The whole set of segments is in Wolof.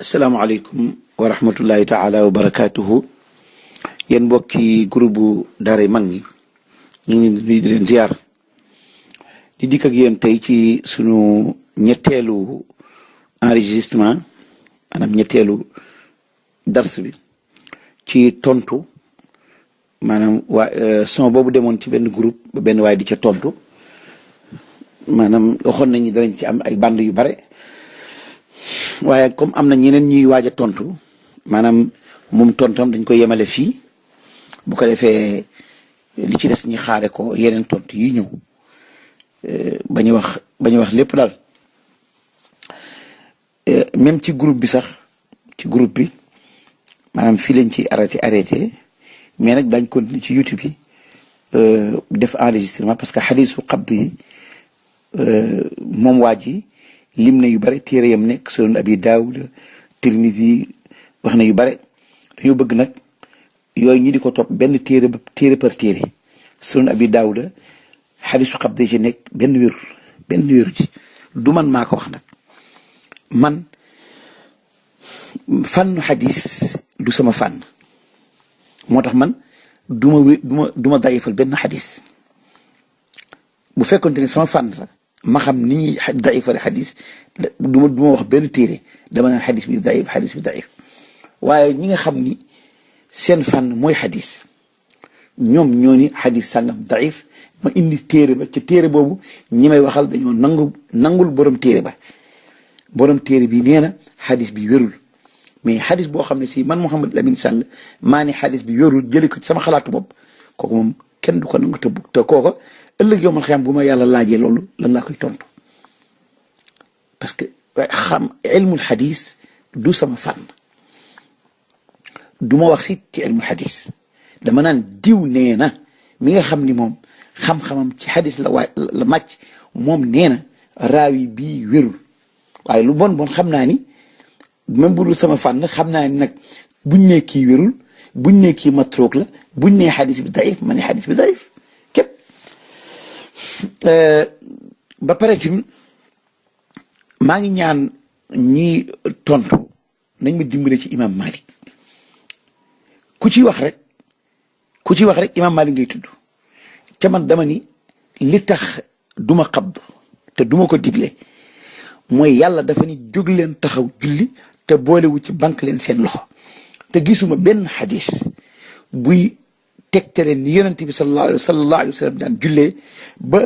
asalaamaaleykum wa rahmatullahi taala wa barakaatuhu yéen mbokki groupe Daaray Mag ñi ñu ngi leen di leen ziar di dikk ak yéen tey ci sunu ñetteelu enregistrement maanaam ñetteelu dars bi ci tontu maanaam son boobu demoon ci benn groupe ba benn waaye di ca tontu maanaam waxoon nañu danañ ci am ay band yu bare. waaye comme am na ñeneen ñuy waaj a tontu maanaam moom tontam dañ koy yemale fii bu ko defee li ci des ñi xaare ko yeneen tontu yi ñëw bañu wax lépp daal même ci groupe bi sax ci groupe bi maanaam fii lañ ci arrêté mais nag dañ continuer ci YouTube yi def enregistrement parce que xadiisu qabd yi moom waa ji lim na yu bare téere yam nekk Sunan Abi Daawuda Tirmisi wax na yu bare dañoo bëgg nag yooyu ñi di ko topp benn téere par téere Sunan Abi Daawuda xadiisu qabd ci nekk benn wéru ci du man maa ko wax nag man fànnu xadis du sama fànn moo tax man duma dayifal benn xadis bu fekkonte ne sama fànn la ma xam ni ñuy dayifal xadis duma wax benn téere dama naan xadis bi dayif waaye ñi nga xam ni seen fànn mooy xadis ñoom ñoo ni xadis sàngam dayif ma indi téere ba ca téere boobu ñi may waxal dañoo nangul borom téere ba borom téere bi nee na xadis bi wérul mais xadis boo xam ne si man Mouhamed Lamine Sall maa ni xadis bi wérul jële ko ci sama xalaatu bopp kooku moom kenn du ko nangu te kooko ëllëg yow man xam bu ma yàlla laajee loolu lan laa koy tontu parce que xam ilmul xadis du sama fànn du ma wax it ci ilmul xadis dama naan diw nee na mi nga xam ni moom xam-xamam ci xadis la màcc moom nee na raawi bii wérul waaye lu bon xam naa ni même bu dul sama fànn xam naa ni nag buñ nee kii wérul buñ nee kii matrook la buñ nee xadis bi daif ma ne xadis bi daif képp ba pare tim maa ngi ñaan ñi tontu nañ ma dimbale ci imam Malik ku ci wax rek imam Malik ngay tudd ca man dama ni li tax duma qabd te duma ko digle mooy yàlla dafa ni jóg leen taxaw julli te boolewu ci banque leen seen loxo te gisuma benn xadis buy tegtale ni yonent bi sallallahu alayhi wa sallam daan jullee ba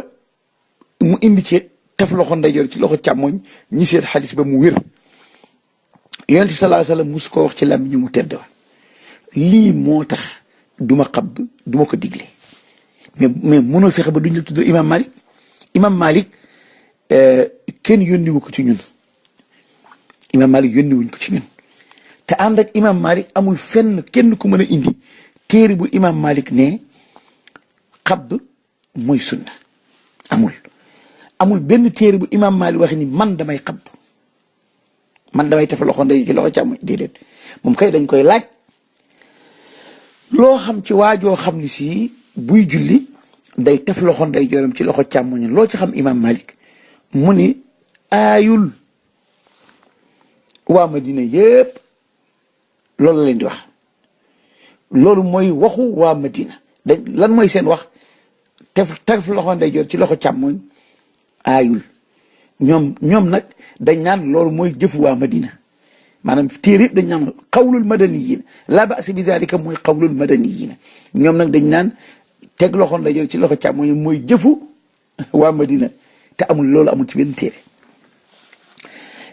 mu indi ci taf loxo ndeyjoor ci loxo càmmoñ ñi seet xadis ba mu wér yonent bi sallallahu alayhi wa sallam musu ko wax ci lam ñu mu tedd wa lii moo tax duma qabd duma ko digle mais mënoo fexe ba duñ la tudd imam Malik kenn yónniwu ko ci ñun imam Malik yónniwuñ ko ci ñun te ànd ak imam Malik amul fenn kenn ku mën a indi téere bu imam Malik ne qabd mooy sunna amul benn téere bu imam Malik wax ni man damay qabd man damay tef loxo ndey ci loxo càmmoñ déedéet moom kay dañ koy laaj loo xam ci waajoo xam ni si buy julli day tef loxo ndey jooram ci loxo càmmoñ loo ci xam imam Malik mu ni aayul waa Madina yépp loolu la leen di wax loolu mooy waxu waa Madina lan mooy seen wax tef loxo ndeyjoor ci loxo càmmoñ aayul ñoom nag dañ naan loolu mooy jëfu waa Madina maanaam téere yëpp dañ naan qawlul madaniyin laa ba'sa bi dalika mooy qawlul madaniyin ñoom nag dañ naan teg loxo ndeyjoor ci loxo càmmoñ mooy jëfu waa Madina te loolu amul ci benn téere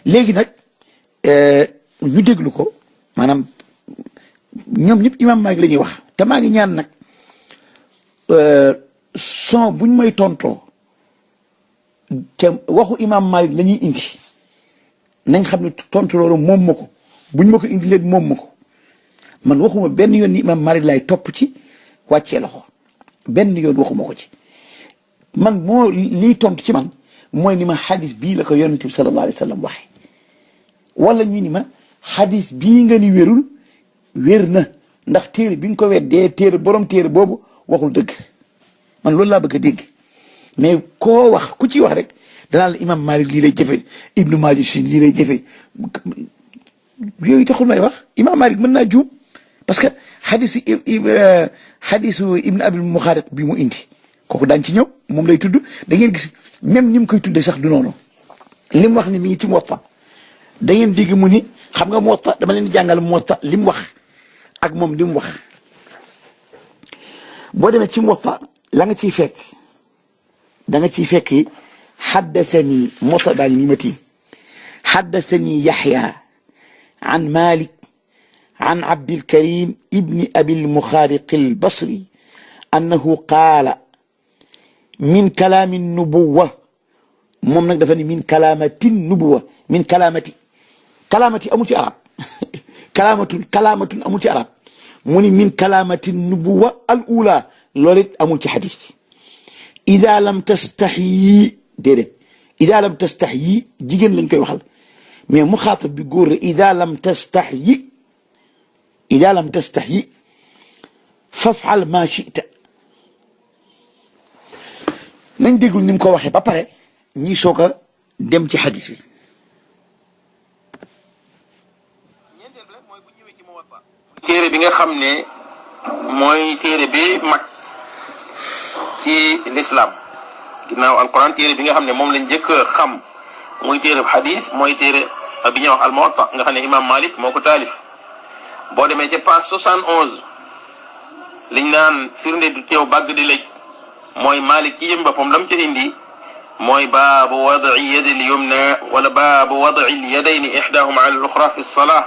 léegi nag ñu déglu ko maanaam ñoom ñëpp imam Malik la ñuy wax te maa ngi ñaan nag son buñ may tontoo te waxu imam Malik la ñuy indi nañ xam ne tontu loolu moom ma ko buñ ma ko indi leen moom ma ko man waxuma benn yoon ni imam Malik lay topp ci wàccee loxo benn yoon waxuma ko ci man moo lii tontu ci man mooy ni ma xadis bii la ko yonent bi sallallahu alayhi wa sallam waxe wala ñu ni ma xadis bii nga ni wér na ndax téere bi nga ko weddee borom téere boobu waxul dëgg man loolu laa bëgg a dégg mais koo wax ku ci wax rek danaa la imam Malik lii lay jëfe Ibnu Maaja si lii lay jëfe yooyu taxul may wax imam Malik mën naa juum parce que xadisu ibn abil muxaariq bi mu indi kooku daañ ci ñëw moom lay tudd da ngeen gis même ni mu koy tuddee sax du noonu li mu wax ni mi ngi ci Muwatta da ngeen dégg mu ni xam nga Muwatta dama leen di jàngal Muwatta li mu wax ak moom li mu wax boo demee ci Muwatta la nga ciy fekk da nga ciy fekk xaddasani Muwatta baa ngi nii ma tiim xaddasani Yaxya an Malik an Abdilkarim ibni abil muxaariq albasri annahu qaala min kalaami nubuwa moom nag dafa ni min kalaamati nubuwa min kalaamati amul ci arab kalaamatun amul ci arab mu ni min kalaamati nubuwa al ula loolu it amul ci xadis bi ida lam tastaxyi déedéet ida lam tastaxyi jigéen lañ koy waxal mais muxaatab bi góor la ida lam tastaxyi fafal ma chita nañ déglu ni mu ko waxee ba pare ñi soog a dem ci xadis bi téere bi nga xam ne mooy téere bi mag ci l'islam ginnaaw alquran téere bi nga xam ne moom lañ njëkk xam muy téere bu xadis mooy téere bi ñuy wax al-Muwatta nga xam ne imam Malik moo ko taalif boo demee ca page 71 liñ naan firnde du teew bàgg di lëj mooy Malik ci yëm boppam lam ca indi mooy baabu wad'i yadi al-yumna wala baabu wad'i al-yadayni ihdahuma ala al-ukhra fi as-salah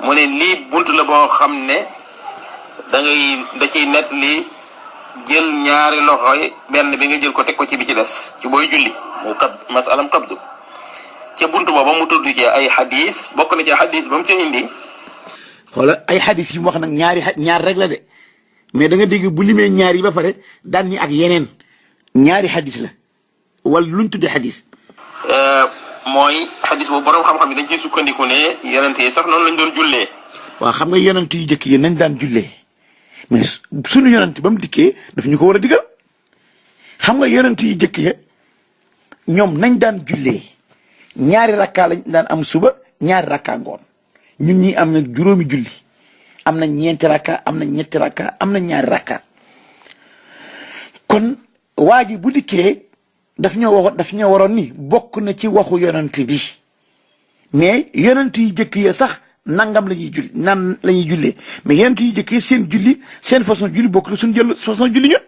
mu ne lii bunt la boo xam ne da ciy net li jël ñaari loxo yi benn bi nga jël ko teg ko ci bi ci des ci booy julli mu masalam qabdu ca bunt booba mu tudd ci ay xadis bokk na ci xadis ba mu ci indi xoola ay xadis yi mu wax nag ñaar rek la de mais da nga dégg bu limee ñaar yi ba pare daan ni ak yeneen ñaari xadis la wala luñ tuddee xadis mooy xadis boobu borom xam-xam yi dañ ciy sukkandiku ne yonent yi sax noonu lañ doon jullee. waaw xam nga yonent yu jëkk yi nañ daan jullee mais suñu yonent ba mu dikkee daf ñu ko war a digal xam nga yonent yu jëkk ya ñoom nañ daan jullee ñaari rakkaa lañ daan am suba ñaari rakkaa ngoon ñun ñi am na juróomi julli am na ñeenti rakka am na ñetti rakka am na ñaari rakka kon waa ji bu dikkee daf ñoo waroon ni bokk na ci waxu yonent bi mais yonent yi jëkk ya sax nangam la ñuy julli nan la ñuy jullee mais yonent yi jëkk ya seen julli seen façon julli bokk la suñu jël façon julli ñun.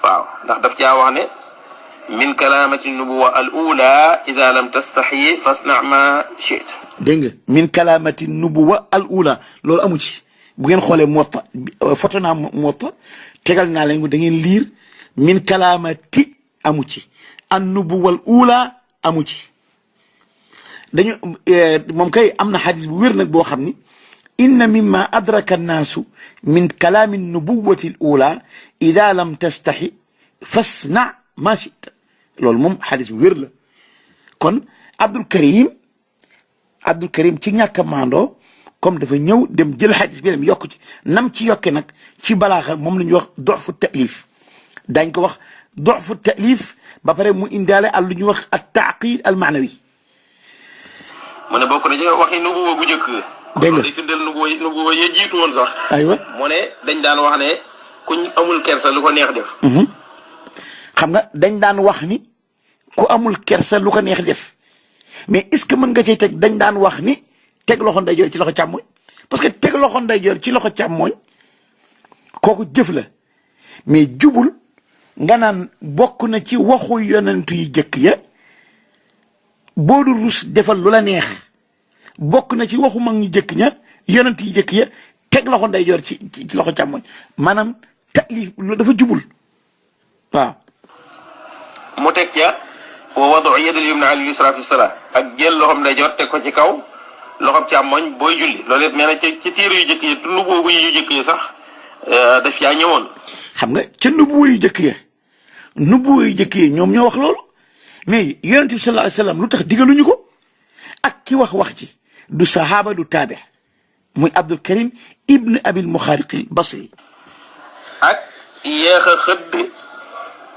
waaw ndax daf caa wax ne min kalaamati nubuwa al ula ida lam tastaxyi fasna ma chita. dégg nga min kalaamati nubuwa al ula loolu amu ci bu ngeen xoolee Muwatta foto naa Muwatta tegal naa leen ko da ngeen liir min kalaamati amu ci an nubuwal ula amu ci dañu moom kay am na xadis bu wér nag boo xam ni inna mimma adraka annaasu min kalaami nubuwati l ula ida lam tastaxi fasna ma chita loolu moom xadis bu wér la kon Abdul Karim ci ñàkk a maandoo comme dafa ñëw dem jël xadis bi dem yokk ci nam ci yokke nag ci balaaxa moom la ñuy wax doxfu ta'lif dañ ko wax doxfu ta'lif ba pare mu indaale al lu ñuy wax at taaqid al maanawi. mu ne bokk na ci waxi nubuwa gu njëkk. dégg nga day firndeel nubuwa ya jiitu woon sax. aywa mu ne dañ daan wax ne kuñ amul kersa lu ko neex def. xam nga dañ daan wax ni ku amul kersa lu ko neex def mais est-ce que mën nga cay teg dañ daan wax ni teg loxo ndeyjoor ci loxo càmmooñ parce que teg loxo ndeyjoor ci loxo càmmooñ kooku jëf la mais jubul nga naan bokk na ci waxu yonentu yi jëkk ya boo du rus defal lu la neex bokk na ci waxu mag ñu jëkk ña yonent yi jëkk ya teg loxo ndeyjoor ci loxo càmmooñ maanaam ta'lif lu dafa jubul waaw. mu teg ca wa wadu yadil yumna al yusra fi salat ak jël loxom ndeyjoor teg ko ci kaw loxom càmmoñ booy julli loolu it nee na ci téere yu jëkk yi nubuwa yu jëkk yi sax daf yaa ñëwoon. xam nga ca nubuwa yu jëkk ya ñoom ñoo wax loolu mais yonent bi sallallahu alayhi wa sallam lu tax digaluñu ko ak ki wax ci du sahaaba du taabi muy Abdul Karim ibn abil muxaariq al basri ak yéex a xëdd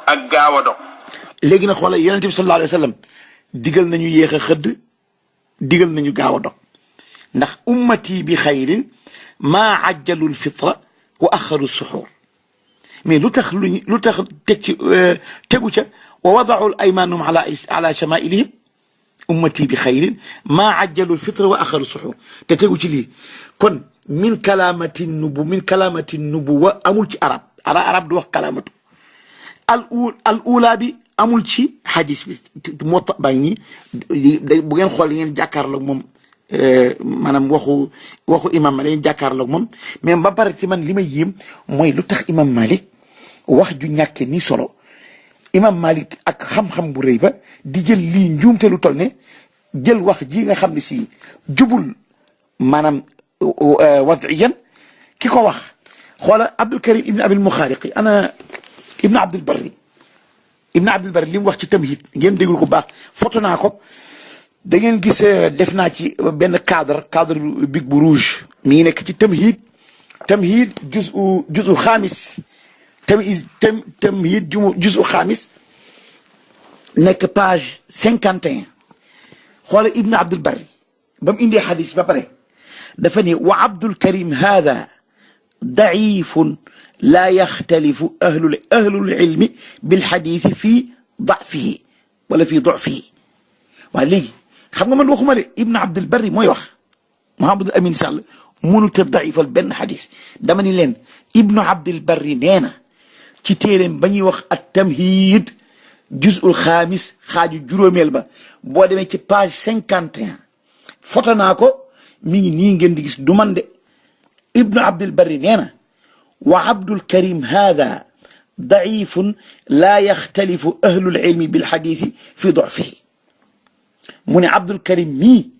ak gaaw a dog. léegi nag xoolal yonent bi sallallahu alayhi wa sallam digal nañu yéex a xëdd digal nañu gaaw a dog ndax ummati bi xayrin maa ajjalu lfitra wa axaru suxuur mais lu tax teg ci tegu ca wa wadaau aymaanum ala chamailihim ummati bi xayrin maa ajjalu lfitra wa axaru suxuur te tegu ci lii kon min kalaamati nubuwa amul ci arab du wax kalaamatu al ula bi amul ci xadis bi moo tax baa ngi nii bu ngeen xool ngeen jàkkaarloog moom maanaam waxu imam Malik jàkkaarloog moom mais ba pare ci man li ma yéem mooy lu tax imam Malik wax ju ñàkke ni solo imam Malik ak xam-xam bu rëy ba di jël lii njuumte lu tol ne jël wax ji nga xam ne si jubul maanaam wadiyan ki ko wax xoola Abdul Karim ibn Abil Muxaariqi ana ibn Abdul Barri li mu wax ci tamhid ngeen déglu ko baax foto naa ko da ngeen gis def naa ci benn cadre big bu rouge mi ngi nekk ci tamhid juzu xaamis tamhid juzu xaamis nekk page 51 xoola ibn Abdul Barri ba mu indee xadis ba pare dafa ni wa Abdul Karim hada daifun laa yaxtalifu ahlul ilmi bil xadiisi fii dafihi wala fii dofihi waaye léegi xam nga man waxuma de Ibn Abdul Barri mooy wax Mouhamadul Amin Sall mënut a daifal benn xadis dama ni leen Ibn Abdul Barri nee na ci téeréem ba ñuy wax at tamhid juzul xaamis xaaju juróomeel ba boo demee ci page 51 foto naa ko mi ngi nii ngeen di gis du man de Ibn Abdul Barri nee na wa Abdul Karim hada daifun laa yaxtalifu ahlul ilmi bil xadiisi fi dofihi mu ne Abdul Karim mii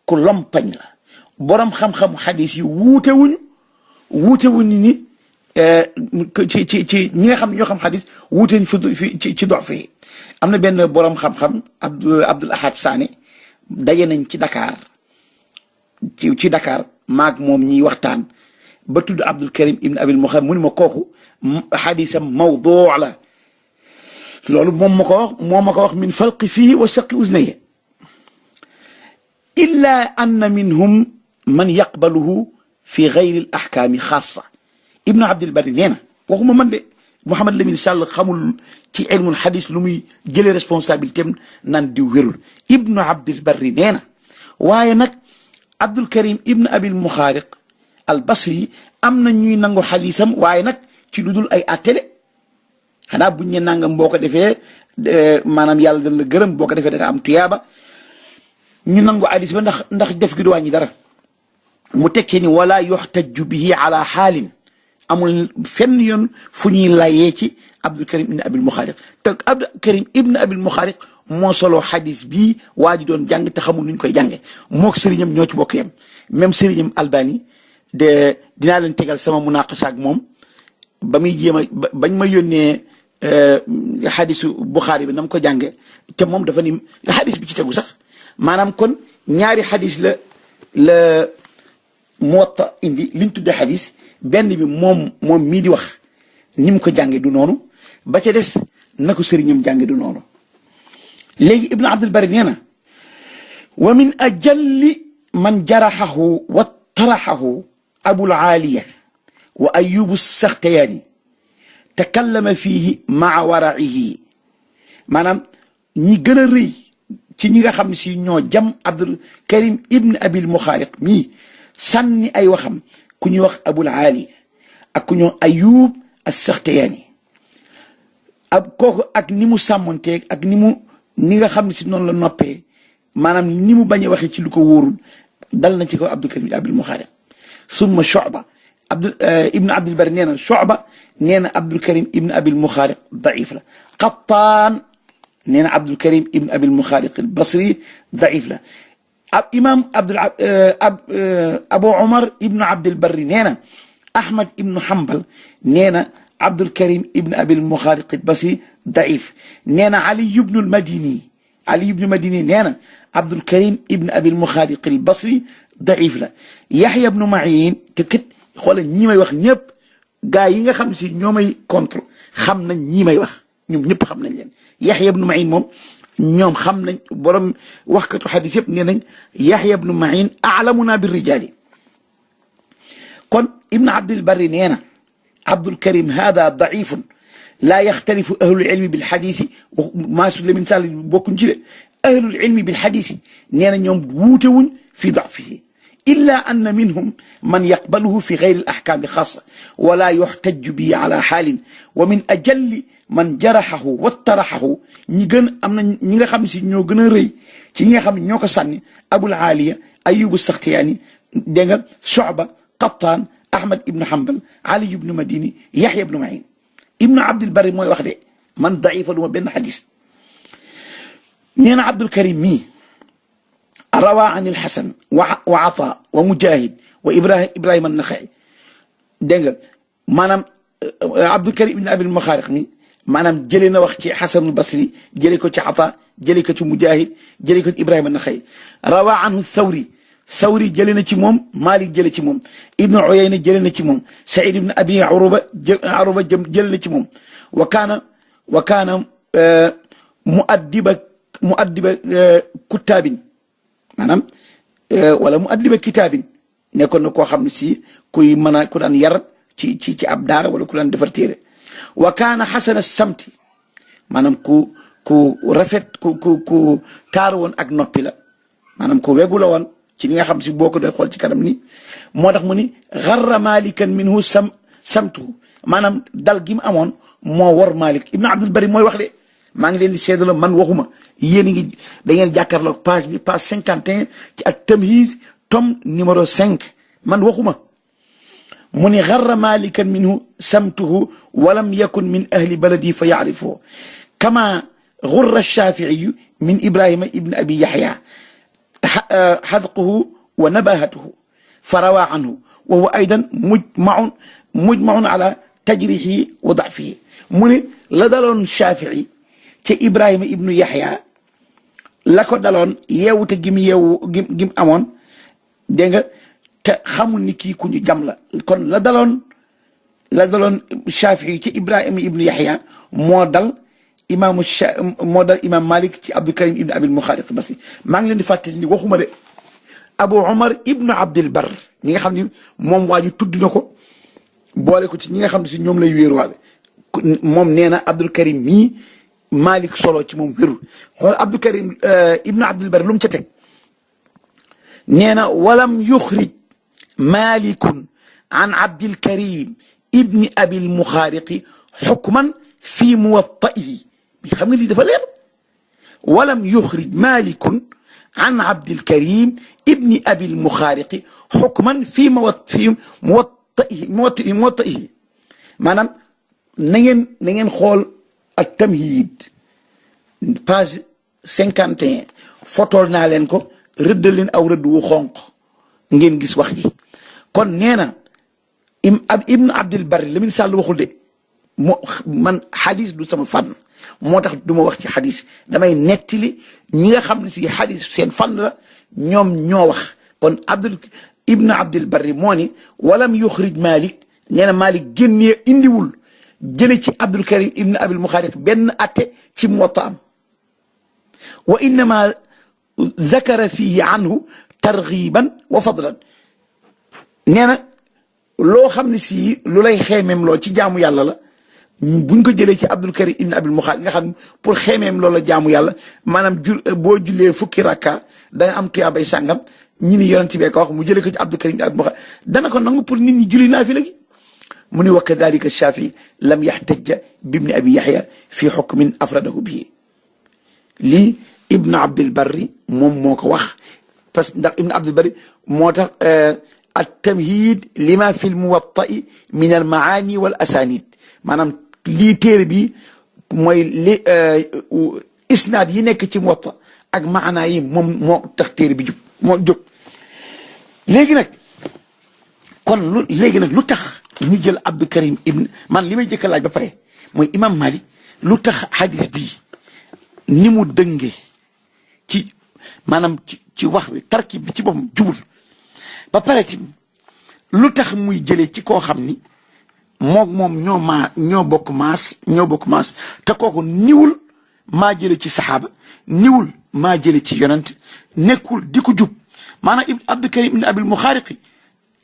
ku lompañ la borom xam-xamu xadis yi wuute wuñu ni ci ñi nga xam ne ñoo xam xadis wuute ñu fi ci dofihi am na benn borom xam-xam Abdul Ahad Sané daje nañ ci Dakar ci Dakar maag moom ñiy waxtaan ba tudd Abdul Karim ibn Abil Muxaariq mu ne ma kooku xadisam mawduu la loolu moom ma ko wax min falqi fihi wa shaqi uznayhi illa anna minhum man yaqbaluhu fi gayri al ahkaami xaasa Ibn Abdul Barri nee na waxuma man de Mouhamed Lamine Sall xamul ci ilmul xadis lu muy jëlee responsabilité am naan di wérul Ibn Abdul Barri nee na waaye nag Abdul Karim ibn Abil Muxaariq al Basri am na ñuy nangu xadisam waaye nag ci lu dul ay attele xanaa buñ ne nangam boo ko defee maanaam yàlla dañ la gërëm boo ko defee da nga am tuyaaba ñu nangu xadis ba ndax def gi du wàññi dara mu tekkee ni wala yuxtaju bihi ala xaalin amul fenn yoon fu ñuy layee ci Abdul Karim ibn Abil Muxaariq te Abdul Karim ibn Abil Muxaariq moo solo xadis bii waa ji doon jàng te xamul nuñ koy jànge mook sëriñam ñoo ci bokk yam même sëriñam Albani de dinaa leen tegal sama munaqasha ak moom ba muy jéem a bañ ma yónnee xadisu Buxaari bi na mu ko jànge te moom dafa ni xadis bi ci tegu sax maanaam kon ñaari xadis la Muwatta indi liñ tudde xadis benn bi moom mii di wax ni mu ko jànge du noonu ba ca des na ko sëriñam jànge du noonu léegi Ibn Abdul Barri nee na wa min ajalli man jaraxahu wa taraxahu Abul Aaliya wa Ayyubu Saxtiyaani takallama fiihi maa waracihi maanaam ñi gën a rëy ci ñi nga xam ne si ñoo jam Abdul Karim ibn Abil Muxaariq mii sànni ay waxam ku ñuy wax Abul Aaliya ak ku ñuy Ayyub Saxtiyaani ab kooku ak ni mu sàmmonteeg ak ni nga xam ne si noonu la noppee maanaam ni mu bañ a waxee ci lu ko wóorul dal na ci ko Abdul Karim Abil Muxaariq summa Shu'ba ibn Abdul Barri nee na Shu'ba nee na Abdul Karim ibn Abil Muxaariq daif la Qattaan nee na Abdul Karim ibn Abil Muxaariq al Basri daif la imam Abu Umar ibn Abdul Barri nee na Ahmad ibn Hanbal nee na Abdul Karim ibn Abil Muxaariq al Basri daif nee na Ali ibn al Madini nee na Abdul Karim ibn Abil Muxaariq al Basri daif la Yaxya ibn Ma'in te kat xoolal ñii may wax ñëpp gaa yi nga xam si ñoo may contre xam nañ ñii may wax ñoom ñëpp xam nañ leen Yaxya ibn Ma'in moom ñoom xam nañ borom waxkatu xadis yëpp nee nañ Yaxya ibnu Ma'in a'lamuna bir rijaali kon Ibn Abdil Barri nee na Abdul Karim hada daifun laa yaxtalifu ahlul ilmi bil xadisi maasu Lamin Sall bokkuñ ci de ahlul ilmi bil xadisi nee na ñoom wuute wuñ fi dafihi illa anna minhum man yaqbaluhu fi gayri al ahkaami xaasa wala yuxtaju bihi ala xaalin wa min ajalli man jaraxahu wattaraxahu ñi gën am na ñi nga xam si ñoo gën a rëy ci ñi nga xam ne ñoo ko sànni Abul Aliya Ayubu Saxtiyaani dégg nga Shu'ba Qattaan Ahmad ibnu Hanbal Ali ibnu Madini Yaxya ibnu Ma'in Ibnu Abdil Barri mooy wax de man daifa lu ma benn xadis nee na Abdul Karim mii rawaa an al-Hasan wa Ataa wa Mujahid wa Ibrahima an-Naxa'i dégg nga maanaam Abdul Karim ibn Abil Maxaariq mi maanaam jëlee na wax ci Xasanul Basri jëlee ko ci Ataa jëlee ko ci Mujahid jëlee ko ci Ibrahima an-Naxa'i rawaa anhu Thawri jëlee na ci moom Malik jëlee ci moom Ibn Uyayna jëlee na ci moom Saïd ibn Abi Aruba jëlee na ci moom wa kaana muaddiba kuttaabin maanaam wala muaddiba kitaabin nekkoon na koo xam ne si kuy mën a ku daan yar ci ab daara wala ku daan defar téere wa kaana xasana samti maanaam ku rafet ku taaru woon ak noppi la maanaam ku wegu la woon ci li nga xam si boo ko doon xool ci kanam ni moo tax mu ni xarra malikan minhu samtuhu maanaam dal gi mu amoon moo war Malik Ibn Abdul Bari mooy wax de maa ngi leen di seedaloo man waxuma yéen a ngi da ngeen jàkkaarloo page bi page 51 ci ak Tamhiz tome numéro 5 man waxuma mu ni xarra malikan minhu samtuhu walam yakun min ahli baladi fa yaarifuhu kama xurra Shafiiyu min Ibrahima ibn Abi Yaxya xadquhu wa nabahatuhu fa rawaa anhu wa huwa aydan mujmaun ala tajrihi wa dafihi mu ne la daloon Shafii ca Ibrahima ibnu Yaxya la ko daloon yeewute gim amoon dégg nga te xamul ni kii ku ñu jam la kon la daloon Shafii ca Ibrahima ibnu Yaxya moo dal imam Malik ci Abdul Karim ibnu Abil Maxaariq Basri maa ngi leen di fàttali ni waxuma de Abu Umar ibnu Abdil Barr ñi nga xam ni moom waa ji tudd na ko boole ko ci ñi nga xam ne si ñoom lay wéeruwaale moom nee na Abdul Karim mii Malik solo ci moom wérul xool Abdul Karim ibnu Abdil Barr lu mu ca teg nee na walam yuxrij malikun an Abdil Karim ibni Abil Maxaariq xukman fi muwatta'ihi mi xam nga lii dafa leer walam yuxrij malikun an Abdil Karim ibni Abil Maxaariq xukman fi muwatta'ihi maanaam na ngeen xool ak Tamhiid page 51 fotool naa leen ko rëddal leen aw rëdd wu xonq ngeen gis wax ji kon nee na Ibn Abdil Barri Lamin Sall waxul de man xadis du sama fànn moo tax du ma wax ci xadis damay nettali ñi nga xam ne si xadis seen fànn la ñoom ñoo wax kon Ibn Abdil Barri moo ni walam yuxrij Malik nee na Malik génnee indiwul jële ci Abdul Karim ibn Abil Maxaariq benn atte ci Muwatta am wa innama zakara fihi anhu targiban wa fadlan nee na loo xam ne si lu lay xeemeem loo ci jaamu yàlla la buñ ko jëlee ci Abdul Karim ibn Abil Maxaariq nga xam pour xeemeem loola jaamu yàlla maanaam boo jullee fukki rakka da nga am tuyaabay sàngam ñi ni yonent bee ko wax mu jëlee ko ci Abdul Karim ibn Abil Maxaariq dana ko nangu pour nit ñi julli naafila gi mu ni wa kadalika Shafii lam yaxtajja bibni Abi Yaxya fi xukmin afradahu bii lii Ibn Abdil Barri moom moo ko wax parce que ndax Ibn Abdil Barri moo tax at-Tamhiid lima fi l-Muwatta'i min al-maani wal asanid maanaam lii téere bi mooy li isnaad yi nekk ci Muwatta ak maanaa yi moom moo tax téere bi moo jóg léegi nag kon léegi nag lu tax ñu jël Abdul Karim ibn man li may jëkk laaj ba pare mooy imam Malik lu tax hadis bi ni mu dënge ci maanaam ci wax bi tarkib bi ci boppam jubul ba pare tim lu tax muy jëlee ci koo xam ni moom ñoo bokk maas te kooku niwul maa jële ci saxaaba niwul maa jële ci yonent nekkul di ko jub maanaam ibn Abdul Karim ibn Abil Muxaariqi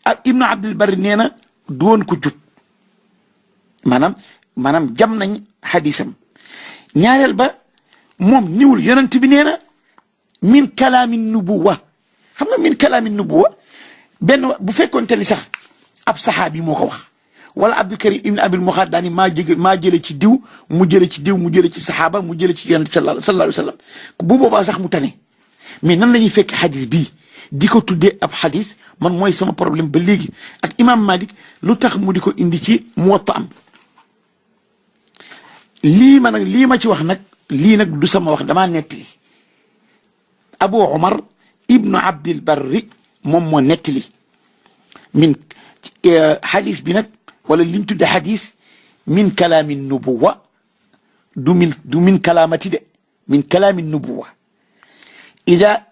ak ibnu Abdul Barri nee na doon ko jub maanaam jam nañ xadisam ñaareel ba moom niwul yonent bi nee na min kalaami nubuwa xam nga min kalaami nubuwa benn bu fekkoonte ni sax ab saxaabi moo ko wax wala Abdul Karim ibn Abil Muxaariq daani maa jële ci diw mu jële ci diw mu jële ci saxaaba mu jële ci yonent sallallahu alayhi wa sallam bu boobaa sax mu tane mais nan la ñuy fekk xadis bii di ko tuddee ab xadis man mooy sama problème ba léegi ak imam Malik lu tax mu di ko indi ci Muwatta am lii ma ci wax nag lii nag du sama wax damaa nettali Abu Umar ibnu Abdil Barri moom moo nettali min xadis bi nag wala liñ tudde xadis min kalaami nubuwa du min kalaamati de min kalaami nubuwa ida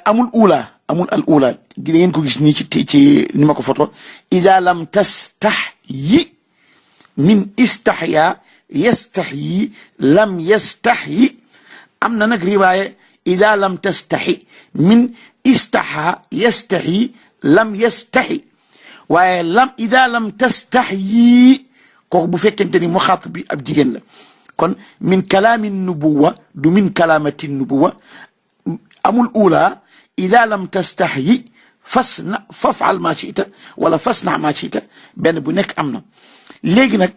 amul al ula gi ngeen ko gis nii ci ni ma ko foto ida lam tastaxyi min istaxya yastaxyi lam yastaxyi am na nag riwaaya ida lam tastaxi min istaxa yastaxyi lam yastaxi waaye ida lam tastaxyi kooku bu fekkente ni muxaatab bi ab jigéen la kon min kalaami nubuwa du min kalaamati nubuwa amul ula ida lam tastaxyi fafal ma chita wala fasna ma chita benn bu nekk am na léegi nag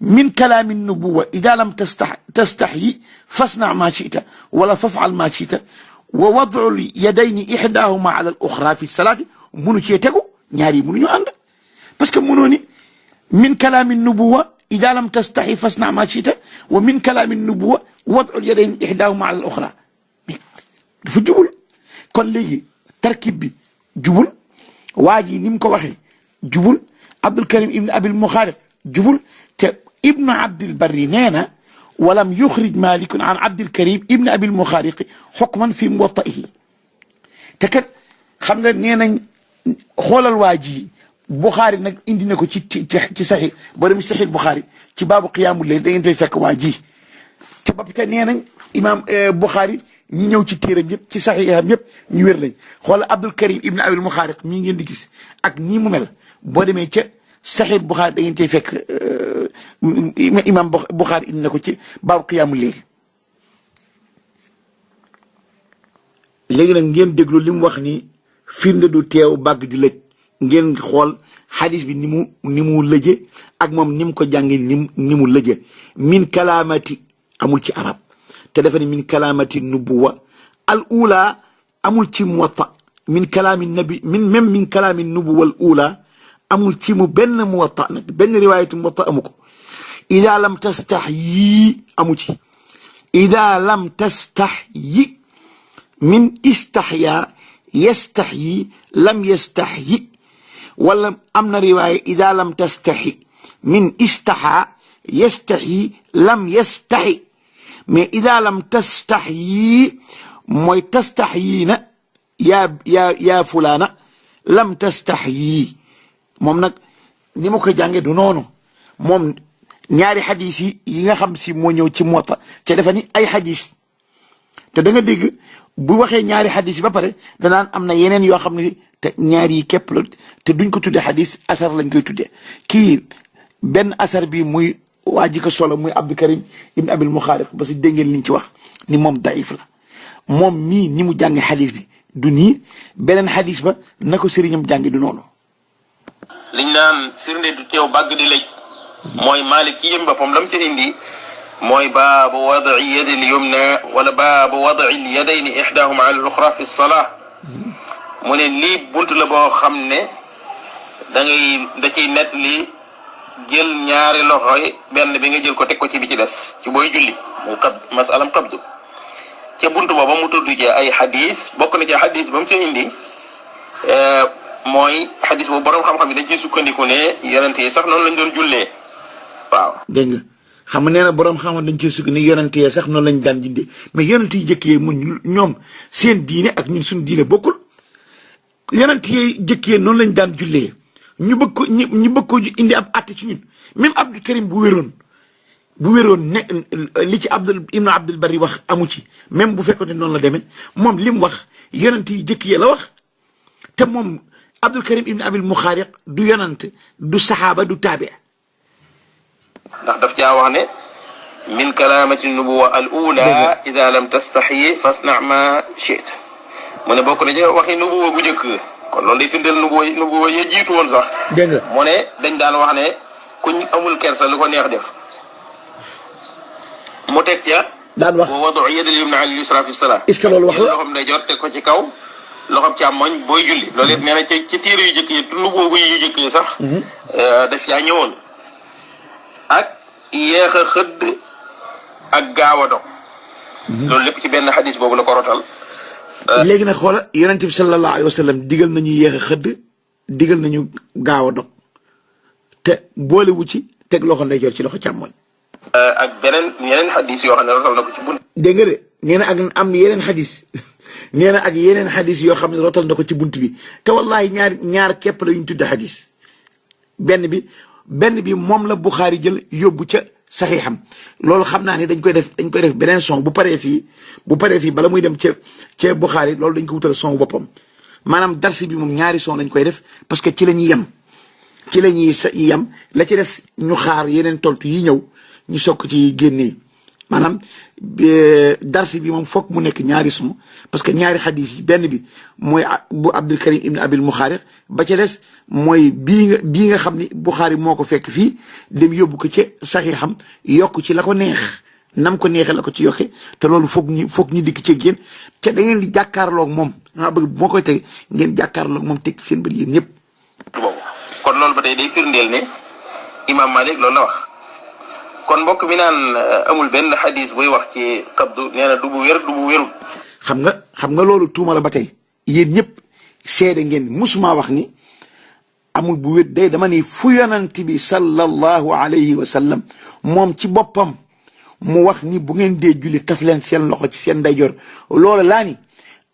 min kalaami nubuwa ida lam tastaxyi fasna ma chita wala fafal ma chita wa wad'u yadayni ixdaahuma ala al oxra fi salaati munu cee tegu ñaar yi mënuñu ànd parce que mënoo ni min kalaami nubuwa ida lam tastaxyi fasna ma chita wa min kalaami nubuwa wad'u yadayni ixdaahuma ala al oxra dafa jubul kon léegi tarkib bi jubul waa ji ni mu ko waxee jubul Abdul Karim ibn Abil Muxaariq jubul te ibnu Abdil Barri nee na walam yuxrij malikun an Abdil Karim ibn Abil Muxaariqi xukman fi muwattaihi te kat xam nga nee nañ xoolal waa ji Buxaari nag indi na ko ci saxi boo dem saxi Buxaari ci baabu qiyaamul layl da ngeen fay fekk waa ji te ba te nee nañ imaam Buxaari ñi ñëw ci téeram yëpp ci saxiixam yëpp ñu wér lañ xoolal Abdul Karim ibn Abil Muxaariq mii ngeen di gis ak nii mu mel boo demee ca saxi Buxaari da ngeen cay fekk imaam Buxaari indi na ko ci baabu qiyaamul layl léegi nag ngeen déglu li mu wax ni firnde du teew bàgg di lëj ngeen xool xadis bi ni mu lëje ak moom ni mu ko jàngi ni mu lëje min kalaamati amul ci arab te dafa ne min kalaamati nubuwa al ula amul ci muwatta min kalaami nabi min kalaami nubuwa al ula amul ci mu benn muwatta nag benn riwaayatu muwatta amu ko ida lam tastaxyi amu ci ida lam tastaxyi min istaxya yastaxyi lam yastaxyi wala am na riwaaya ida lam tastaxi min istaxa yastaxyi lam yastaxi mais ida lam tastaxyi mooy tastaxyiina yaa fulaana lam tastaxyi moom nag ni ma ko jànge du noonu moom ñaari xadis yi nga xam si moo ñëw ci Muwatta te dafa ni ay xadis te da nga dégg bu waxee ñaari xadis yi ba pare danaan am na yeneen yoo xam ne te ñaar yi képp la te duñ ko tuddee xadis asar lañ koy tuddee kii benn asar bi muy waa ji ko solo muy Abdul Karim ibn Abil Muxaariq parce que dégg ngeen liñ ci wax ni moom daif la moom mii ni mu jànge xadis bi du nii beneen xadis ba na ko sëriñam jànge du noonu liñ naan firnde du teew bàgg di lëj mooy Maalik ci yëm boppam lam ci indi mooy baabu wad'i yadi al-yumna wala baabu wad'i al-yadayni ihdaahuma ala al-uxra fi as-salaa mu ne lii bunt la boo xam ne da ciy net li jël ñaari loxo yi benn bi nga jël ko teg ko ci bi ci des ci booy julli muy masalam qabdu ca bunt booba mu tudd ci ay xadis bokk na ci xadis ba mu ci indi mooy xadis boobu borom xam-xam yi dañ ciy sukkandiku ne yonente yi sax noonu lañ doon jullee waaw. dégg nga xam nga nee na borom xam-xam dañ ciy sukkandiku ne yonente yi sax noonu lañ daan jindee mais yonente yi jëkkee mun ñoom seen diine ak ñun suñu diine bokkul yonente yi jëkkee noonu lañ daan jullee ñu bëgg ko indi ab àtte ci ñun même Abdul Karim bu wéroon bu wéroon ne li ci ibnu Abdul Bari wax amu ci même bu fekkoon ne noonu la demee moom li mu wax yonent yi jëkk ya la wax te moom Abdul Karim ibnu Abil Muxaariq du yonent du saxaaba du taabi. ndax daf caa wax ne min kalaamati nubuwa al ula ida lam tastaxyi fasna ma chita mu ne bokk na ci waxi nubuwa bu njëkk kon loolu day firndeel nubuwa ya jiitu woon sax. dégg nga mu ne dañ daan wax ne kuñ amul kersa lu ko neex def mu teg ca. daan wax wa wadu yadil yumna al yusra fi salaa. est-ce que loolu wax la loxoom day jot teg ko ci kaw loxoom càmmoñ booy julli loolu it nee na ci téere yu jëkk yi nubuwa yu jëkk yi sax. daf yaa ñëwoon ak yéex a xëdd ak gaaw a dog. loolu lépp ci benn xadis boobu la ko rotal. léegi nag xoola yonent bi sallallahu alayhi wa sallam digal nañu yéex a xëdd digal nañu gaaw a dog te boolewu ci teg loxo ndeyjoor ci loxo càmmoñ. ak yeneen xadis yoo xam ne rotal na ko ci bunt. dégg nga de nee na ak am yeneen xadis nee na ak yeneen xadis yoo xam ne rotal na ko ci bunt bi te wallahi ñaar képp la ñu tudde xadis benn bi moom la Buxaari jël yóbbu ca saxiixam loolu xam naa ne dañ koy def beneen son bu paree fii bala muy dem ca Buxaari loolu dañ ko wutal son boppam maanaam darsi bi moom ñaari son lañ koy def parce que ci la ñuy yem la ci des ñu xaar yeneen tontu yi ñëw ñu sokk ci génne maanaam darsi bi moom foog mu nekk ñaari son parce que ñaari xadis yi benn bi mooy bu Abdul Karim ibn Abil Muxaariq ba ca des mooy bii nga xam ni Buxaari moo ko fekk fii dem yóbbu ko ci saxiixam yokk ci la ko neex nam ko neexee la ko ci yokke te loolu foog ñu dikk ci yéen te da ngeen di jàkkaarloog moom nga bëgg moo koy teg ngeen jàkkaarloog moom teg seen bëri yéen ñëpp. boobu kon loolu ba tey day firndeel ne Imam Malik loolu la wax. kon mbokk mi naan amul benn xadis buy wax ci qabdu nee na du bu wér du bu wérul. xam nga loolu tuuma la ba tey yéen ñëpp seede ngeen musuma wax ni amul bu wér day dama ni fu yonent bi sallallahu alayhi wa sallam moom ci boppam mu wax ni bu ngeen dee julli taf leen seen loxo ci seen ndeyjoor loola laa ni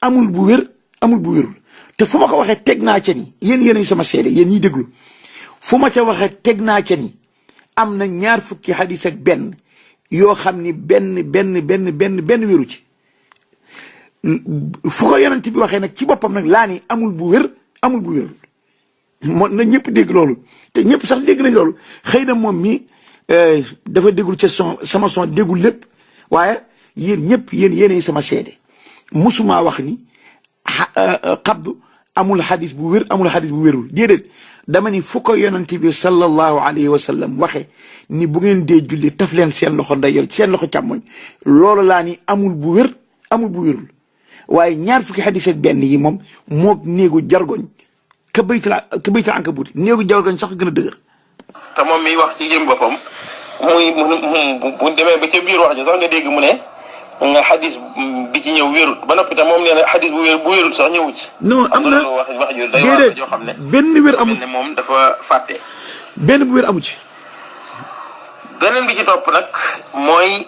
amul bu wér amul bu wérul te fu ma ko waxee teg naa ca ni yéen sama seede yéen ñiy déglu fu ma ca waxee teg naa ca ni am na ñaar fukki xadis ak benn yoo xam ni benn wéru ci fu ko yonent bi waxee nag ci boppam nag laa ni amul bu wér amul bu wérul moo na ñëpp dégg loolu te ñëpp sax dégg nañ loolu xëy na moom mi dafa déggul ca sama son déggul lépp waaye yéen ñëpp yéenay sama seede musuma wax ni xabdu amul xadis bu wér amul xadis bu wérul déedéet dama ni fu ko yonent bi sallallahu alayhi wa sallam waxe ni bu ngeen dee julli taf leen seen loxo ndeyjoor seen loxo càmmoñ loolu laa ni amul bu wér amul bu wérul waaye ñaar fukki xadis ak benn yi moom moog néegu jargoñ ka baytal ankabuuti néegu jargoñ sax gën a dëgër. te moom miy wax ci jëm boppam bu demee ba ca biir wax ji sax nga dégg mu ne nga xadis bi ci ñëw wérul ba noppi tam moom nee na xadis bu wérul sax ñëwu ci. non am na wax ju day wax joo xam ne benn wér amu ne moom dafa fàtte. benn bu wér amu ci. beneen bi ci topp nag mooy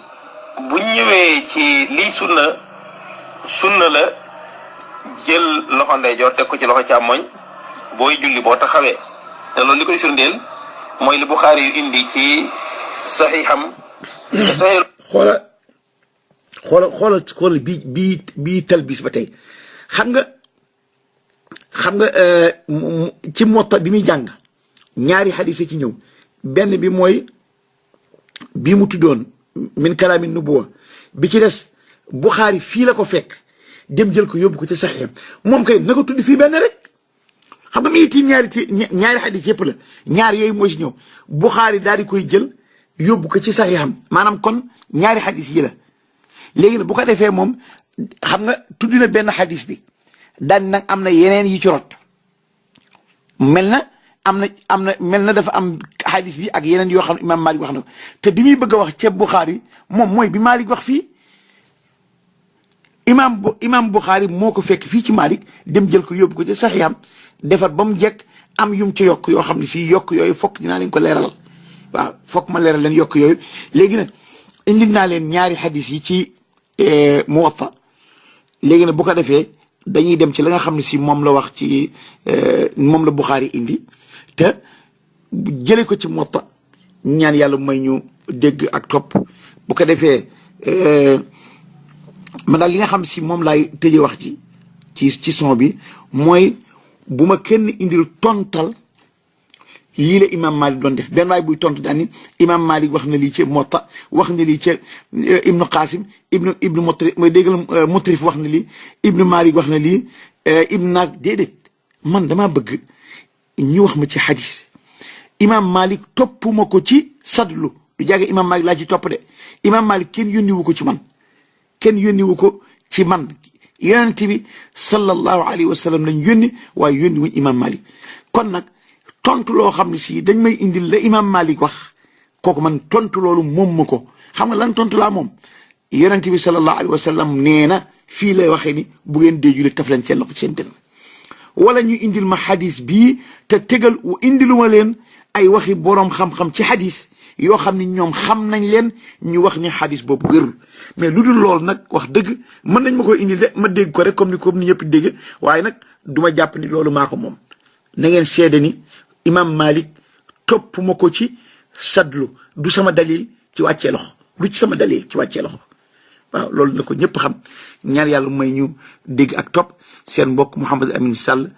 bu ñëwee ci lii sunna la jël loxo ndeyjoor teg ko ci loxo càmmoñ booy julli boo taxawee te loolu li koy firndeel mooy li Buxaari yu indi ci saxiixam. xoolal bii talbis ba tey xam nga ci Muwatta bi muy jàng ñaari xadis ci ñëw benn bi mooy bii mu tuddoon min kalaami nubuwa bi ci des Buxaari fii la ko fekk dem jël ko yóbbu ko ci saxiixam moom kay na ko tudd fii benn rek xam nga mi ngi tiim ñaari xadis yëpp la ñaar yooyu mooy si ñëw Buxaari daal di koy jël yóbbu ko ci saxiixam maanaam kon ñaari xadis yi la léegi nag bu ko defee moom xam nga tudd na benn xadis bi daan nag am na yeneen yi ci rot mel na dafa am xadis bi ak yeneen yoo xam ne imaam Malik wax na ko te bi muy bëgg a wax ca Buxaari moom mooy bi Malik wax fii imaam Buxaari moo ko fekk fii ci Malik dem jël ko yóbbu ko ci saxiixam defar ba mu jekk am yum ci yokk yoo xam ne si yokk yooyu fokk dinaa leen ko leeral waaw fokk ma leeral leen yokk yooyu léegi nag indi naa leen ñaari xadis yi ci Muwatta léegi nag bu ko defee dañuy dem ci la nga xam ne si moom la wax ci moom la Buxaari indi te jële ko ci Muwatta ñaan yàlla may ñu dégg ak topp bu ko defee man daal li nga xam si moom laay tëjee wax ci son bi mooy bu ma kenn indil tontal lii la imam Malik doon def benn waay buy tontu daal ni imam Malik wax na lii ca Muwatta wax na lii ca ibnu Qasim ibnu Mutrif mooy déggal Mutrif wax na lii ibnu Malik wax na lii ibnu naag déedéet man damaa bëgg ñu wax ma ci xadis imam Malik topp ma ko ci sadlu du jàgge imam Malik laa ci topp de imam Malik kenn yónniwu ko ci man kenn yónniwu ko ci man yonent bi sallallahu alayhi wa sallam lañ yónni waaye yónni wuñ imam Malik kon nag tontu loo xam ne si dañ may indil la imam Malik wax kooku man tontu loolu moom ma ko xam nga lan tontu laa moom yonent bi sallallahu alayhi wa sallam nee na fii lay waxee ni bu ngeen dee julli taf leen seen loxo seen dënn wala ñu indil ma xadis bii te tegal indiluma leen ay waxi boroom xam-xam ci xadis yoo xam ni ñoom xam nañ leen ñu wax ni xadis boobu wérul mais lu dul loolu nag wax dëgg mën nañ ma koy indil de ma dégg ko rek comme ni ñëpp dégg waaye nag du ma jàpp ni loolu maa ko moom na ngeen seede ni imam Malik topp ma ko ci sadlu du sama dalil ci wàccee loxo du ci sama dalil ci wàccee loxo waaw loolu na ko ñëpp xam ñaan yàlla may ñu dégg ak topp seen mbokk Mouhamed Amine Sall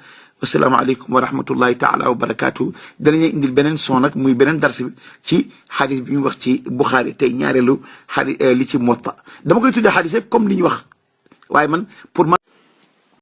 wasalaamaaleykum wa rahmatullahi taala wa barakaatu danañuy indil beneen son nag muy beneen dars bi ci xadis bi ñu wax ci Buxaari tey ñaareelu xadis li ci Muwatta dama koy tuddee xadis yëpp comme li ñu wax waaye man pour